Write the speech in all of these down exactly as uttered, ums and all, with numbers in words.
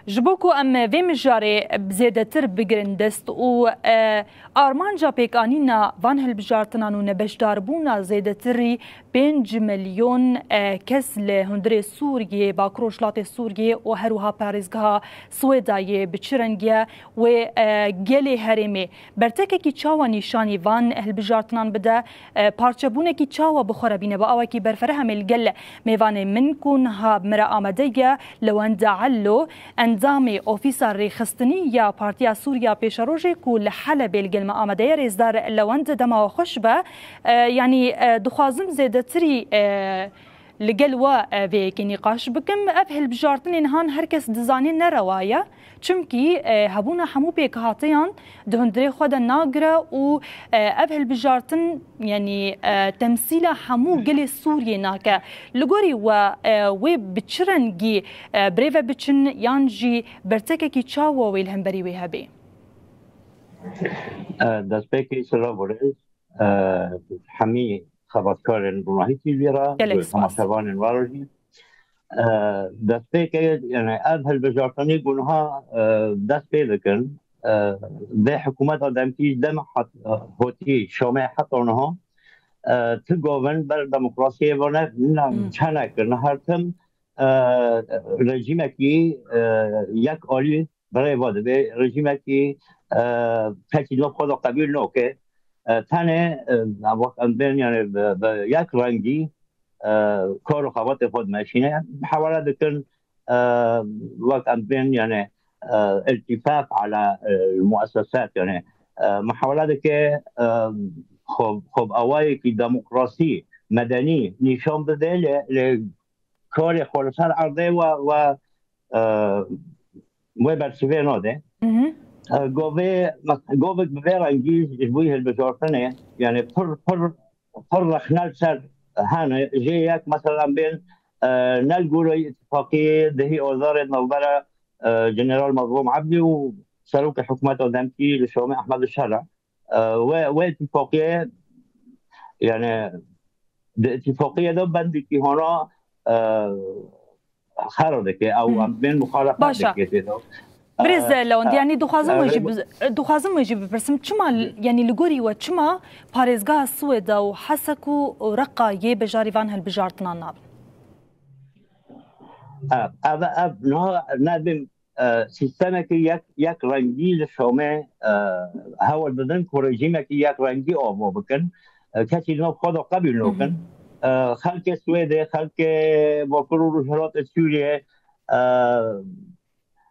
Ji bo ku em vê mijarê zêdetir bigirin dest û, e, armanca pêkanîna van hilbijartinan û nebeşdarbûna zêdetirî pênc milyon, e, kes li hundirê Sûriyê, Bakur Rojhilatê Sûriyê û her wiha parêzgeha Swêdayê bi çi rengî ye wê, e, gelê herêmê bertekekî çawa nîşanî van hilbijartinan bide, e, parçebûnekî çawa bi xwe re bîne? Bi awekî berfereh em ê li gel mêvanê min ku niha bi me re amade ye, Lewende Ello, endamê Ofîsa Rêxistinî ya Partiya Sûriya Pêşerojê ku li Helebê li gel me amade ye. Rêzdar Lewende, dema we xweş be. E, yanî, e, dixwazim zêdetirî, e, li gel we, e, vê yekê nîqaş bikim. Ev hilbijartinên han her kes dizane ne rewa ye. Çimkî, e, hebûna hemû pêkhateyan di hundirê xwe de nagire û, e, ev hilbijartin, yanî, e, temsîla hemû gelê Sûriyê nake. Li gorî we, e, wê bi çi rengî, e, birêve biçin yan jî bertekekî çawa wê li hemberî wê hebe? E, destpêkê silav û rêz, e, hemî xebatkarên Ronahî T V re, Gelek spas. Temaşevanên we re jî. E, destpêkê, yani ev hilbijartinê ku niha, e, dest pê dikin, e, vê hikûmeta demkî ji dem hat, hotî Şamê heta niha, e, ti govin ber demokrasiyê ve ne, ne, Hmm. çe nekirine. Her tim, e, rejîmekî, e, yek alî birêve dibe, rejîmekî, e, tekî nov xwe de qebûl nake. E, tenê, e, wek em bên, yani bi, bi yek rengî, e, kar û xebatê xwe dimeşîne. Muhawele dikin, e, wek em bên, yani, e, iltifaf ala, e, muessesat, yani, e, muhawele dike, e, xwe, xwe bi awayekî demokrasî, medenî nîşan bide, lê, lê karê xwe li ser erdê we, we, e, wê bersivê nade. Mhm. E, govê, govek bi vê rengî ji bo hilbijartinê, yani pir, pir, pir rexne li ser hene, jê yek, mesela, bên, e, ne li gorî îtifaqiyê dehî Azarê navbera, e, General Mazlûm Ebdî û serokê hikûmeta demkî li Şamê Ehmed Şera. E, wê, wê îtifaqiyê, yani, di îtifaqiyê de bendekî hona, e, xera dike, ew Hı hı. em bên muxalefet Başa. dike tê de. Birêz E, Lewend, e, yanî dixwazim e, wê jî rêba- bi-, dixwazim wê jî bipirsim, çima, Hı. yanî li gorî we çima parêzgeha Swêda û Hesek û Reqa yê bejarî van hilbijartinan nabin? E, ev, ev, niha nebin, e, sîstemekî yek, yek rengî li Şamê, e, hewl didin ku rejîmekî yek rengî ava bikin. E, kesî nav xwe de qebûl Hı hı. nakin. E, xelkê Swêdê, xelkê Bakur û Rojhilatê Sûriyê, e,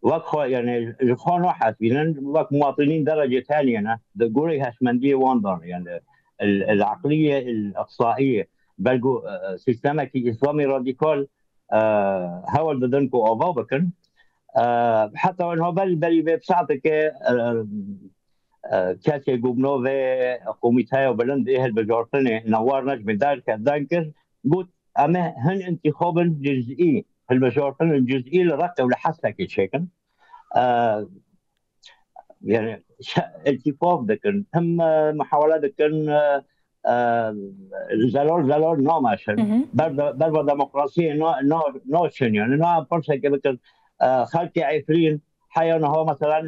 wek xwe, yani, ji xwe nahesibînin, wek muwatinîn derecê tenê ne, di gorî hişmendiyê wan de ne, yani, el, el aqliyê, el iqsaiyê, belku, e, sîstemekî îslamî radîkal, e, hewl didin ku ava bikin. E, heta niha ber, berî vê saeteke, e, e, kesê ku bi navê Komîteya Bilind ê Hilbijartinê Newar Necmî derket, deng kir, got, em ê hin întîxabin cizî, hilbijartinên cizî li Reqê û li Hesekê çêkin. E, yani, şe-, iltîfaf dikin, tim, e, muhawele dikin, e, e, zelal zelal nameşin. Hı hı. Ber de-, ber ve demokrasiyê na-, na-, naçin, yani, na em pirseke bikin, e, xelkê Efrîn heya niha, mesela, e,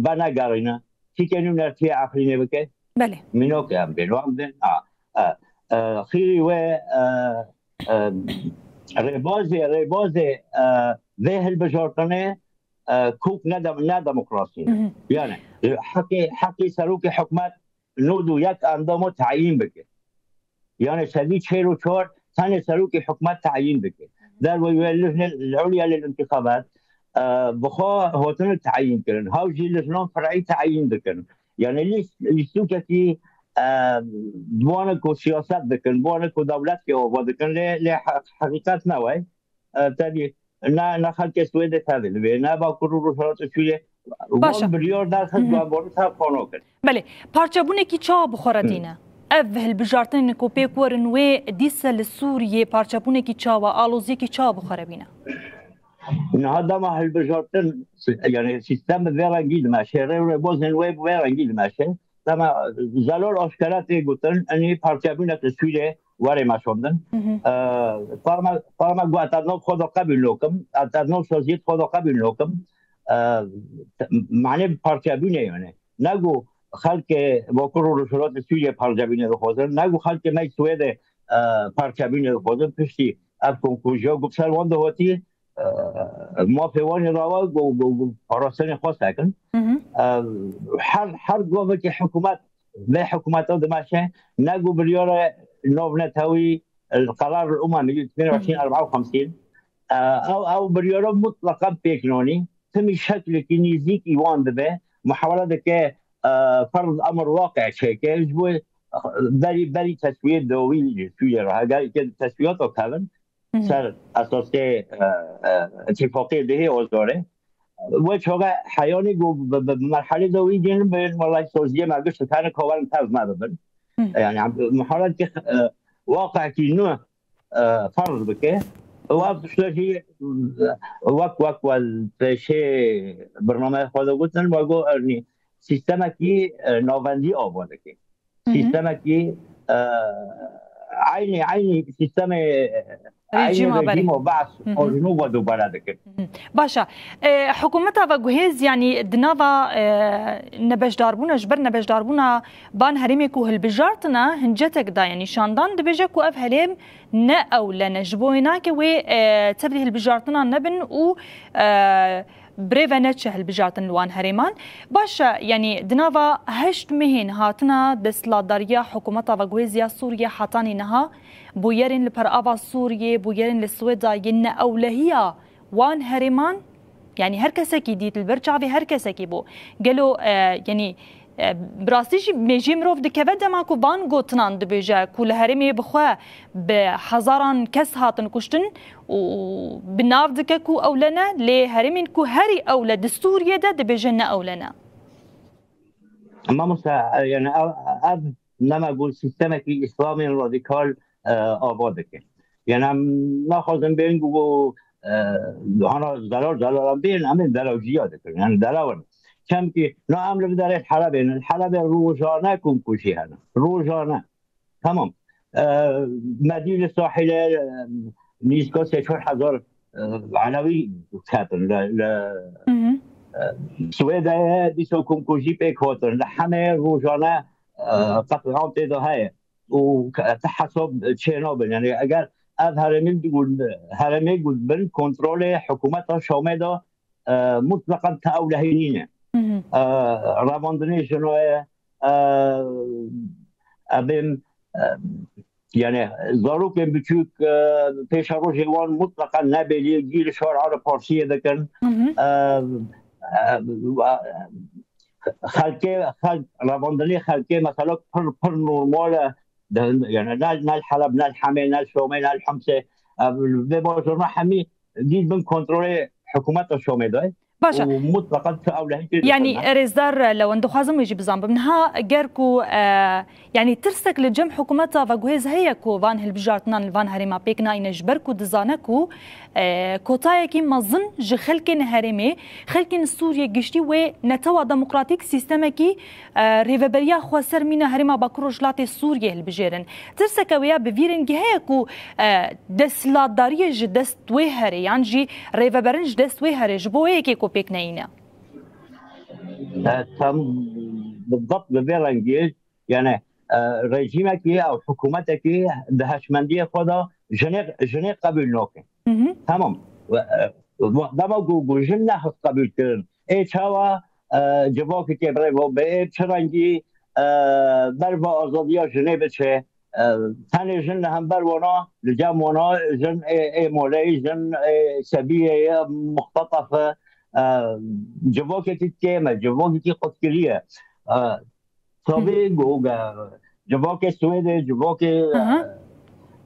venegerîne. Çîkê nûnertiyê Efrînê bike? Belê. Mînokê em bên, em bên, a, e, e, xîrî wê, e, e, rêbazê, rêbazê, e, vê hilbijartinê, e, kok ne dem-, ne demokrasî ne. Hı hı. Yani, e, heqê, heqê serokê hikûmet nod û yek endamo tayîn bike. Yani sedî çêl û çar tenê serokê hikûmet tayîn bike. Derve wê Lijnê Ulya lil Întîxabat, e, bi xwe hotine tayîn kirin. Haw jî lijnan fer'î tayîn dikin. Yani lîst-, lîstokekî, e, bi wana ku siyaset dikin, bi wana ku dewletkê ava dikin, lê, lê he-, heqîqet ne wey. E, tevî ne, ne xelkê Swêdê tevî li vê, ne Bakur û Rojhilatê Sûriyê. Başe. Wan biryar derxist, Hı hı. wan borî ser xwe nakin. Belê, parçebûnekî çawa bi xwe re Hı. tîne? Ev hilbijartinên ku pêk werin wê dîse li Sûriyê parçebûnekî çawa, aloziyekî çawa bi xwe re bîne? Niha dema hilbijartin, yani sîstem bi vê rengî dimeşe, rê û rêbazên wê bi vê rengî dimeşe. Dema zelal aşkere tê gotin, enî parçebûnek li Sûriyê were meşandin. Hı hı. Ee, parma, parma got, ez nav xwe de qebûl nakim, ez nav saziyet xwe de qebûl nakim. e, manê parçebûnê yani. Ne ku xelkê Bakur û Rojhilatê Sûriyê parçebûnê dixwazin, ne ku xelkê me Swêdê, e, parçebûnê dixwazin, piştî ev komkujiya ku ser wan de hatî, e, mafê wan ê rawa ku, ku, ku parastinê xwe sekin. Hı hı. E, her, her gavekî hikûmet, vê hikûmeta dimeşe, ne ku biryara navnetewî, e, Qerar Umem, Hı hı. اثنين وعشرين أربعة وخمسين. E, ew, ew biryara mutleqan pêk nanî. Timî şeklekî nêzîkî wan dibe, muhawele dike, e, ferz emr waqe çêke, ji bo berî, berî teswiyê dawî li Sûriyê re, heger ke teswiyata kevin, Hı hı. ser esasê, e, e, îtîfaqê dihê Ozorê. Wê çaxê heyanî ku bi, bi, bi merhelê dawî dînin, bi welay soziyê me gişt tane kawan tev me bibin. Hı. Yani, muhawele dike, e, waqekî nû, e, ferz bike. Û ev tişta jî, e, wek, wek we pêşê bernameya xwe de gotin, we got, ernî, sîstemekî, e, navendî ava dike. Hı hı. Sîstemekî, e, eynî, eynî sîstemê, eynî Rejîma berê. rejîma Be'sê Hı hı. jî nû we dubare dikin. Hı hı. Baş e. E, hikûmeta veguhêz, yanî di nava, e, nebeşdarbûna, ji ber nebeşdarbûna van herêmê ku hilbijartine, hincetek da, yanî şandan dibêje ku ev herêm ne ewlen e. Ji bo wê nake wê, e, tevlî hilbijartinan nebin û, e, birêve neçe hilbijartin li wan herêman. Baş e, yanî di nava heşt mehên hatina desthilatdariya hikûmeta veguhêz ya Sûriyê hetanî niha, bûyerên li perava Sûriyê, bûyerên li Swêda yên neewlehiya wan herêman, yanî her kesekî dît, li ber çavê her kesekî bû. Gelo, e, yanî, e, bi rastî jî mêjiyê mirov dikeve dema ku van gotinan dibêje ku li herêmê bi xwe bi hezaran kes hatin kuştin û bi nav dike ku ewle ne, lê herêmên ku herî ewle di Sûriyê de dibêje ne ewle ne. Mamoste, e, yani ev, ev nema ku sîstemekî îslamên radîkal, e, ava dike. Yani em naxwazin bên ku, e, hana zelal zelalan bên, em ên delawjiya dikin. Yani delaw in. Çemkî na em li vê derê Helebê ne. Helebê rojane komkujî hene. Rojane. Tamam. E, me dî li sahîlê, e, nîzka sê çar hezar, e, Elewî ketin li, li, Hı hı. e, Swêdeyê dîsa komkujî pêk hatin. Li hemê rojane, e, qetliam tê de heye. Û ke-, te hesab çê nabin. Yani eger ev herêmî, herêmê ku bin kontrolê hikûmeta Şamê de, e, mutleqan te ewlehî nîne. Hı hı. E, revandinê jinoyê, e, ebêm, e, yani zarokên biçûk, e, pêşerojê wan mutleqan nebêlî, gî li şara Arab Parsiyê dikin. Hı hı. E, e, xelkê, xelk, revandinê xelkê mesela pir, pir normal e. Di hin-, yani ne, ne li Heleb, ne li Hemê, ne li Şamê, ne li Himsê. E, vê bajarna hemî dît bin kontrolê hikûmeta Şamê de. Baş e. Û mutleqan tu ewlehî tê Yanî, dikevin, ne? Rêzdar Lewend, dixwazim wê jî bizanbim. Niha ger ku, e, yanî tirsek li cem hikûmeta veguhêz heye ku van hilbijartinan li van herêma pêk nayîne, ji ber ku dizane ku, e, kotayekî mezin ji xelkên herêmê, xelkên Sûriyê giştî wê netewa demokratîk sîstemekî, e, rêveberiya xweser mîna herêma Bakur Rojhilatê Sûriyê hilbijêrin. Tirseke wê ya bi vî rengî heye ku, e, desthilatdariyê ji dest wê herê yan jî rêveberin ji dest wê herê ji bo wê yekê ku pêk neyîne? E, tam, بالضبط bi vê rengî, yani, e, rejîmekî ew hikûmetekî di hişmendiyê xwe de jinê, jinê qebûl nake. Hı hı. Tamam. Ve, e, ve, dema ku, ku jin nehist qebûl kirin, ê çawa, e, civakekê birêve be, ê çi rengî, e, ber bi azadiya jinê biçe, e, tenê jin li hember wana, li cem wana, jin ê, ê moleyî, jin ê sebiyê ye, muxtetef e, e, civakekî kêm e, civakekî qutkirî ye. E, tabî Hı. ku, e, civakê Swêdê, civakê, Hı hı.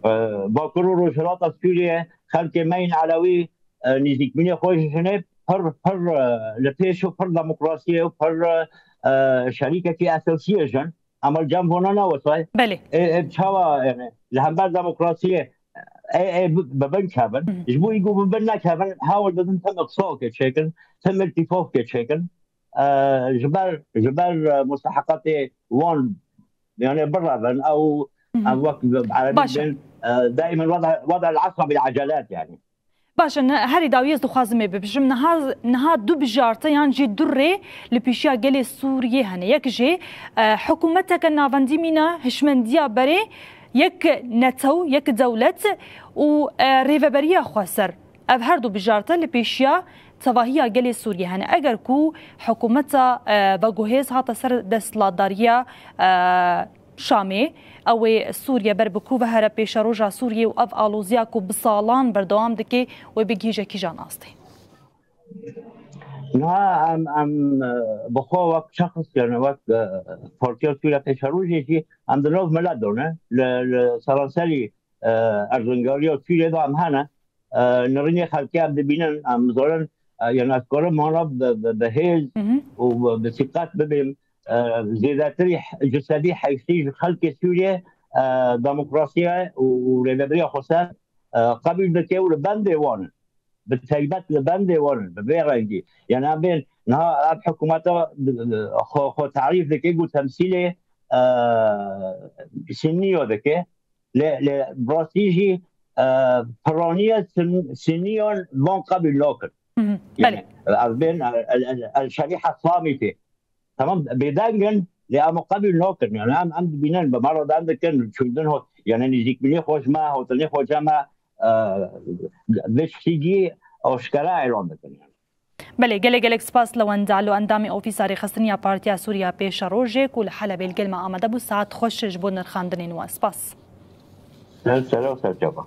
e, e, Bakur û Rojhilata Sûriyê, xelkê me yên Elewî, e, nêzîkbûnê xwe ji jinê pir, pir, e, li pêş û pir demokrasiyê û pir, e, şerîkekî esasî ye jin. Ama li cem vana ne wisa ye. Belê. Ê, ê, çawa, yani, li hember demokrasiyê, ê, ê, bi, bi bin kevin. Hı hı. Ji bo ku bi bin nekevin, hewl didin tim îqsakê çêkin, tim îtîfaqkê çêkin. E, ji ber, ji ber, e, musteheqatê wan, yani, birevin, ew, Hı hı. ew wek bi erebî Baş e. dibên, e, daîmen weda, weda el-asra bil-ecelat, yani. Baş e, ne, herî dawî ez dixwazim ê bibijim. Niha, niha du bijarte yan jî du rê li pêşiya gelê Sûriyê hene. Yek jê, e, hikûmeteke navendî mîne, hişmendiya berê, yek netew, yek dewlet û, e, rêveberiya xweser. Ev her du bijarte li pêşiya tevahiya gelê Sûriyê hene. Eger ku hikûmeta, e, veguhêz hate ser desthilatdariya, e, Şamê, ew ê Sûriye ber bi ku ve here pêşeroja Sûriyê û ev aloziya ku bi salan berdewam dike wê bigihîje kîjan astê? Niha em, em, e, bi xwe wek şexs, yani wek, e, Partiya Sûriye Pêşerojê jî em di nav milet de ne. Li, li seranserî, e, erzingariya Sûriye de em hene. E, nirînê xelkê em dibînin, em zanin, e, yani ez karim hana bi, bi, bi hêz Hı hı. û bi, bi siqet bibêm. E, zêdetirî, ji sedî heştê ji xelkê Sûriye, e, demokrasiye û, û rêveberiya xweser, e, qebîl dike û li bendê wan in. Bi taybet li bendê wan in, bi vê rengî. Yani em bên niha ev hikûmeta, e, xwe, xwe tarîf dike ku temsîlê, e, Sünniyo dike. Lê, lê bi rastî jî, e, piraniya Sün-, Sünniyan van qebîl nakin. Hı hı. Yani, Belê. ez bên, e, el, el, el şerîha Îslamî tê. Tamam, bêdeng in, lê em qebîl nakin. Yani em, em dibînin, bi me re dem dikin, çûndin hot, yani nêzîkbûnê xwe ji me, hatinê xwe ji me, e, vê tiştî gî aşkere elan dikin. Yani. Belê, gelek gelek spas li wenda lo endamê Ofîsa Rêxistiniya Partiya Sûriya Pêşerojê ku li Helebê li gel me amade bû. Saet xweş ji bo nirxandinên we. Spas. Ser, ser, serçava.